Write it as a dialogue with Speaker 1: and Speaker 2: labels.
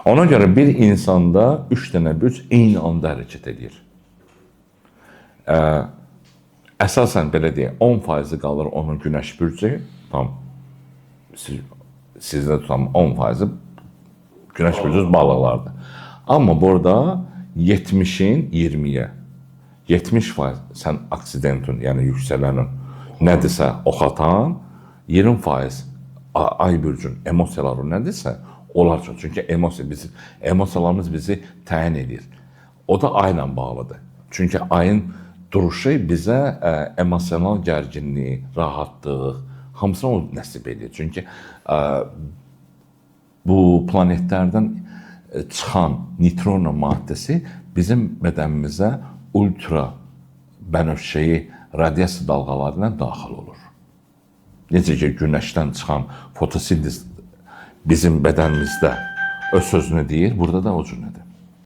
Speaker 1: Ona görə bir insanda 3 dənə bürc eyni anda hərəkət edir. Əsasən belə deyək, 10% qalır onun günəş bürcü, tam sizdə tutam 10% günəş bürcü balıqlardır. Amma burada 70-in 20-yə 70% sən aksidentun, yəni yüksələnin nədirsə ox atan, 20% ay bürcün emosiyaları nədirsə onlar üçün. Çünki emosiya bizi, emosiyalarımız bizi təyin edir. O da ayla bağlıdır. Çünki ayın duruşu bizə emosional gərginlik, rahatlıq, hamısını o nəsib edir. Çünki bu planetlərdən çıxan nitrono maddəsi bizim bədənimizə ultra bənövşəyi radiasiya dalğaları ilə daxil olur. Necə ki günəşdən çıxan fotosintez bizim bədənimizdə öz sözünü deyir, burada da o cür nədir.